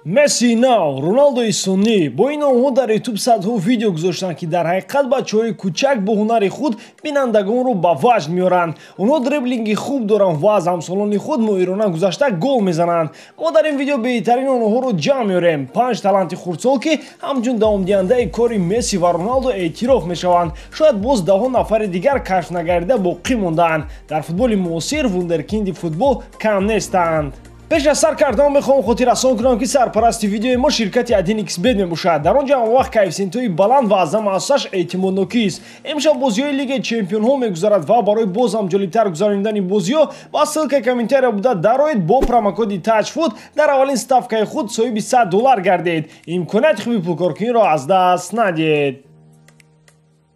Месси нав, Роналдои суннӣ. Бо ин номҳо дар Ютуб садҳо видео гузоштанд, ки дар ҳақиқат бачаҳои кӯчак бо ҳунари худ бинандагонро ба ваҷд меоранд. Онҳо дриблинги хуб доранд ва аз ҳамсолони худ моҳирона гузашта гол мезананд. Мо дар ин видео беҳтарин онҳоро ҷамъ меорем. Панҷ таланти хурдсол, ки ҳамчун давомдиҳандаи кори Месси ва Роналдо эътироф мешаванд. Шояд боз даҳо нафари дигар кашф нагардида боқӣ мондаанд. Дар футболи муосир вундеркинди футбол кам нестанд. Пеш аз сар кардан мехоҳам хотиррасон кунам, ки сарпарасти видеои мо ширкати 1xBet мебошад. Дар он ҷо ҳамавақт коэффисиентҳои баланд ва аз ҳама асосаш эътимоднокист. Имшаб бозиҳои Лигаи Чемпионҳо мегузарад ва барои боз ҳам ҷолибтар гузаронидани бозиҳо ба ссылкаи комментария буда дароед, бо промокоди TAJFOOT дар аввалин ставкаи худ соҳиби $100 гардед. Имконияти хуби пулкоркуниро аз даст надиҳед.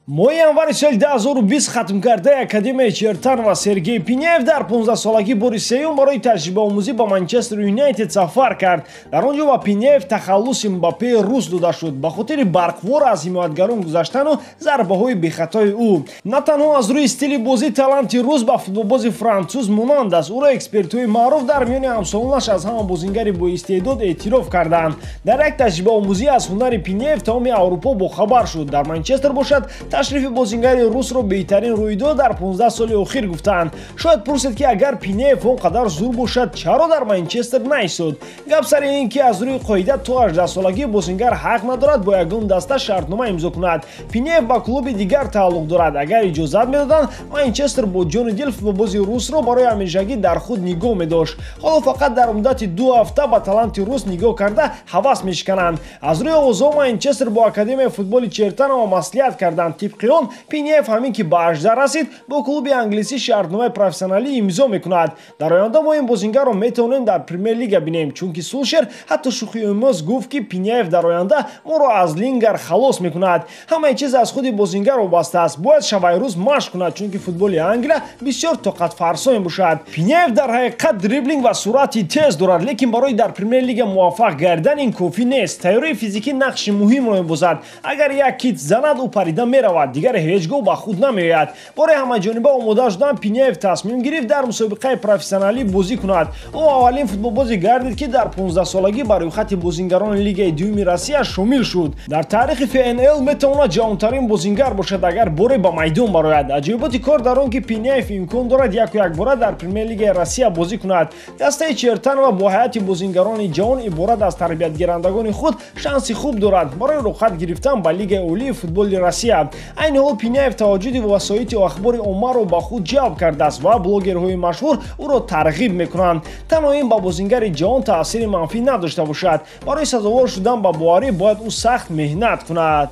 Моҳи январи соли 2020 хатмкардаи Академияи Чертанова Сергей Пиняев дар 15-солагӣ бори сеюм барои таҷрибаомӯзӣ ба Манчестер Юнайтед сафар кард. Дар он ҷо ба Пиняев тахаллуси Мбаппеи рус дода шуд ба хотири барқвор аз ҳимоятгарон гузаштану зарбаҳои бехатои ӯ. На танҳо аз рӯи стили бозӣ таланти рус ба футболбози француз монанд аст, ӯро экспертҳои маъруф дар миёни ҳамсолонаш аз ҳама бозингари боистеъдод эътироф карданд. Дар як таҷрибаомӯзӣ аз ҳунари Пиняев тамоми Аврупо бохабар шуд. Дар Манчестер бошад, ташрифи бозингари русро беҳтарин рӯйдод дар 15 соли охир гуфтанд. Шояд пурсед, ки агар Пиняев он қадар зур бошад, чаро дар Манчестер наистод? Гап сари ин ки аз рӯи қоида то 18-солагӣ бозингар ҳақ надорад бо ягон даста шартнома имзо кунад. Пиняев ба клуби дигар тааллуқ дорад. Агар иҷозат медоданд, Манчестер бо ҷону дил футболбози русро барои ҳамешагӣ дар худ нигоҳ медошт. Ҳоло фақат дар муддати 2 ҳафта ба таланти рус нигоҳ карда ҳавас мешикананд. Аз рӯи овозҳо Манчестер бо Академияи футболи Чертанова маслиҳат карданд. Тибқи он Пиняев ҳамин ки ба 18 расид, бо клуби англисӣ шартномаи профессионалӣ имзо мекунад. Дар оянда мо ин бозингарро метавонем дар Премер-лига бинем, чунки Сулшер ҳатто шӯхиомӯз гуфт, ки Пиняев дар оянда моро аз Лингард халос мекунад. Ҳамаи чиз аз худи бозингар вобаста аст. Бояд шабаи рӯз машқ кунад, чунки футболи Англия бисёр тоқатфарсо мебошад. Пиняев дар ҳақиқат дриблинг ва суръати тез дорад, лекин барои дар Премер-лига муваффақ гардан ин кофӣ нест. Тайёрии физикӣ нақши муҳимро мебозад. Агар як кит занад, ӯ парида меравад, дигар ҳеҷ гоҳ ба худ намеояд. Барои ҳамаҷониба омода шудан Пиняев тасмим гирифт дар мусобиқаи профессионалӣ бозӣ кунад. Ӯ аввалин футболбозе гардид, ки дар 15-солагӣ ба рӯйхати бозингарони Лигаи дуюми Россия шомил шуд. Дар таърихи ФНЛ метавонад ҷавонтарин бозингар бошад, агар боре ба майдон барояд. Аҷоиботи кор дар он, ки Пиняев имкон дорад яку якбора дар Премер-лигаи Россия бозӣ кунад. Дастаи Чертанова бо ҳайати бозингарони ҷавон, иборат аз тарбиятгирандагони худ, шанси хуб дорад барои роҳхат гирифтан ба Лигаи олии футболи Россия. Айни ҳол Пиняев таваҷҷуҳи васоити ахбори оммаро ба худ ҷалб кардааст ва блогерҳои машҳур ӯро тарғиб мекунанд. Танҳо ин ба бозингари ҷавон таъсири манфӣ надошта бошад. Барои сазовор шудан ба боварӣ бояд ӯ сахт меҳнат кунад.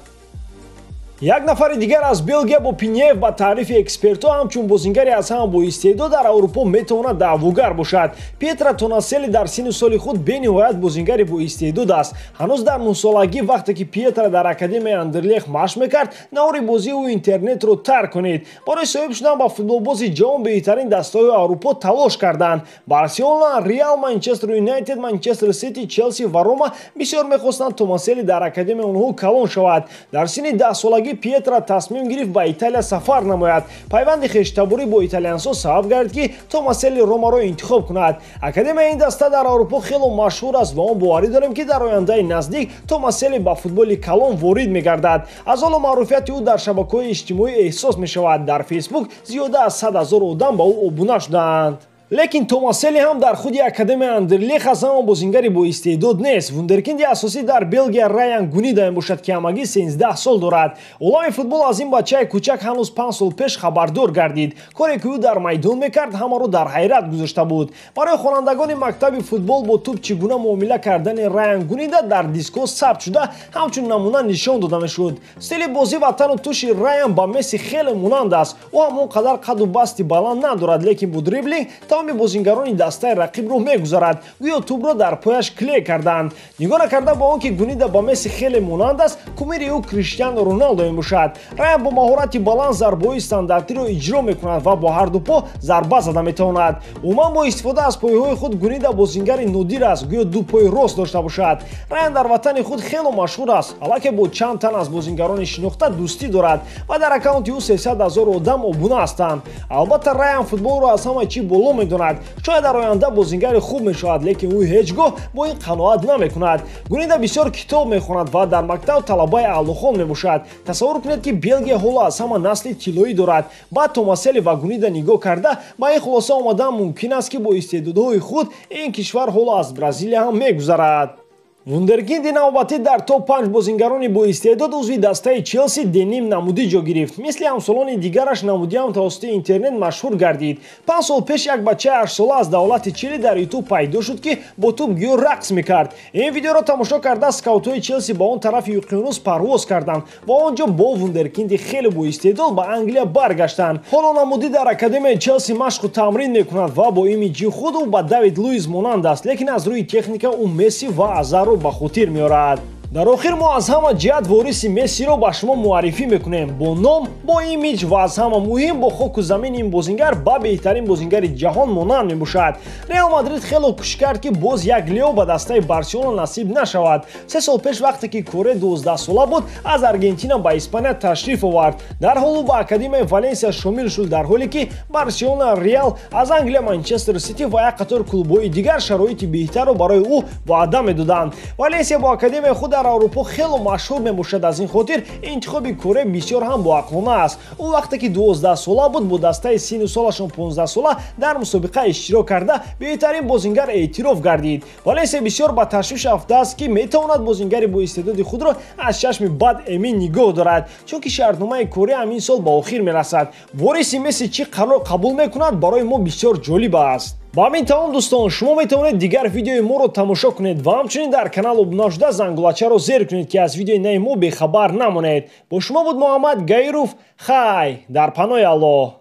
Як нафари дигар аз Белгия бо Пиняев ба таърифи экспертҳо ҳамчун бозингари аз ҳама боистеъдод дар Аврупо метавонад даъвогар бошад. Пьетро Томаселли дар синну соли худ бениҳоят бозингари боистеъдод аст. Ҳанӯз дар 9-солагӣ, вақте ки Пьетро дар Академияи Андерлех машқ мекард, навори бозии ӯ интернетро тар кунид. Барои соҳиб шудан ба футболбози ҷавон беҳтарин дастаҳои Аврупо талош карданд. Барселона, Реал, Манчестер Юнайтед, Манчестер Сити, Челси ва Рома бисёр мехостанд Томаселли дар академияи онҳо калон шавад. Дар синни 10-солагӣ Пьетро тасмим гирифт ба Италия сафар намояд. Пайванди хештаборӣ бо италиянсо сабаб гардид, ки Томаселли Ромаро интихоб кунад. Академияи ин даста дар Аврупо хело машҳур аст ва мо боварӣ дорем, ки дар ояндаи наздик Томаселли ба футболи калон ворид мегардад. Аз ҳоло маъруфияти ӯ дар шабакаҳои иҷтимоӣ эҳсос мешавад. Дар Фейсбук зиёда аз 100 000 одам ба ӯ обуна шудаанд. Лекин Томаселли ҳам дар худи Академияи Андерлех аз ҳама бозингари боистеъдод нест. Вундеркинди асосӣ дар Белгия Раян Гунида мебошад, ки ҳамагӣ 13 сол дорад. Олами футбол аз ин бачаи кӯчак ҳанӯз 5 сол пеш хабардор гардид. Коре ки ӯ дар майдон мекард, ҳамаро дар ҳайрат гузошта буд. Барои хонандагони мактаби футбол бо тӯб чӣ гуна муомила кардани Раян Гунида дар дискҳо сабт шуда, ҳамчун намуна нишон дода мешуд. Стили бозӣ ва тану туши Раян ба Месси хеле монанд аст. Ӯ ҳам он қадар қаду басти баланд надорад, лекин бо дриблинг тамоми бозингарони дастаи рақибро мегузарад, гӯё тӯбро дар пояш клей карданд. Нигоҳ накарда ба он ки Гунида ба Месси хеле монанд аст, кумири ӯ Криштиану Роналдо мебошад. Раян бо маҳорати баланд зарбаҳои стандартиро иҷро мекунад ва бо ҳарду по зарба зада метавонад. Умуман, бо истифода аз пойҳои худ Гунида бозингари нодир аст, гӯё ду пои рост дошта бошад. Раян дар ватани худ хело машҳур аст. Аллакай бо чанд тан аз бозингарони шинохта дӯстӣ дорад ва дар аккаунти ӯ 300 000 одам обуна ҳастанд. Албатта, Раян футболро аз ҳама чӣ боло. медонад. Шояд дар оянда бозингари хуб мешавад, лекин ӯ ҳеҷ гоҳ бо ин қаноат намекунад. Гунида бисёр китоб мехонад ва дар мактаб талабаи аълохон мебошад. Тасаввур кунед, ки Белгия ҳоло аз ҳама насли тиллоӣ дорад. Баъд Томасели ва Гунида нигоҳ карда, ба ин хулоса омадан мумкин аст, ки бо истеъдодҳои худ ин кишвар ҳоло аз Бразилия ҳам мегузарад. Вундеркинди навбатӣ дар топ 5 бозингарони боистеъдод узви дастаи Челси Деним Намудӣ ҷо гирифт. Мисли ҳамсолони дигараш, Намудӣ ҳам тавассути интернет машҳур гардид. 5 сол пеш як бачаи 8сола аз давлати Чили дар Ютуб пайдо шуд, ки бо тӯб гӯё рақс мекард. Ин видеоро тамошо карда, скаутҳои Челси ба он тарафи уқёнус парвоз карданд ва он ҷо бо вундеркинди хеле боистеъдод ба Англия баргаштанд. Ҳоло Намудӣ дар академияи Челси машқу тамрин мекунад ва бо имиҷи худ ӯ ба Давид Луиз монанд аст, лекин аз рӯи техника ӯ Месси ва Азарро ба хотир меорад. Дар охир мо аз ҳама ҷиҳат вориси Мессиро ба шумо муаррифӣ мекунем: бо ном, бо имиҷ ва аз ҳама муҳим, бо хоку замин. Ин бозингар ба беҳтарин бозингари ҷаҳон монанд мебошад. Реал Мадрид хело кӯшиш кард, ки боз як Лео ба дастаи Барселона насиб нашавад. 3 сол пеш, вақте ки Коре 12сола буд, аз Аргентина ба Испания ташриф овард. Дарҳол ӯ ба академияи Валенсия шомил шуд, дар ҳоле ки Барселона, Реал, аз Англия Манчестер Сити ва як қатор клубҳои дигар шароити беҳтарро барои ӯ ваъда медоданд. Валенсия бо академияи худ дар Аврупо хело машҳур мебошад. Аз ин хотир интихоби Коре бисёр ҳам боақлона аст. Ӯ вақте ки 12сола буд, бо дастаи синну солашон 15сола дар мусобиқа иштирок карда, беҳтарин бозингар эътироф гардид. Валенсия бисёр ба ташвиш афтааст, ки метавонад бозингари боистеъдоди худро аз чашми бад эмин нигоҳ дорад, чунки шартномаи Коре ҳамин сол ба охир мерасад. Вориси Месси чӣ қарор қабул мекунад, барои мо бисёр ҷолиб аст. Ба ҳамин тамом, дӯстон. Шумо метавонед дигар видеои моро тамошо кунед ва ҳамчунин дар канал обуна шуда, зангулачаро зер кунед, ки аз видеои нави мо бехабар намонед. Бо шумо буд Муҳаммад Гаиров. Хай, дар паноҳи Аллоҳ.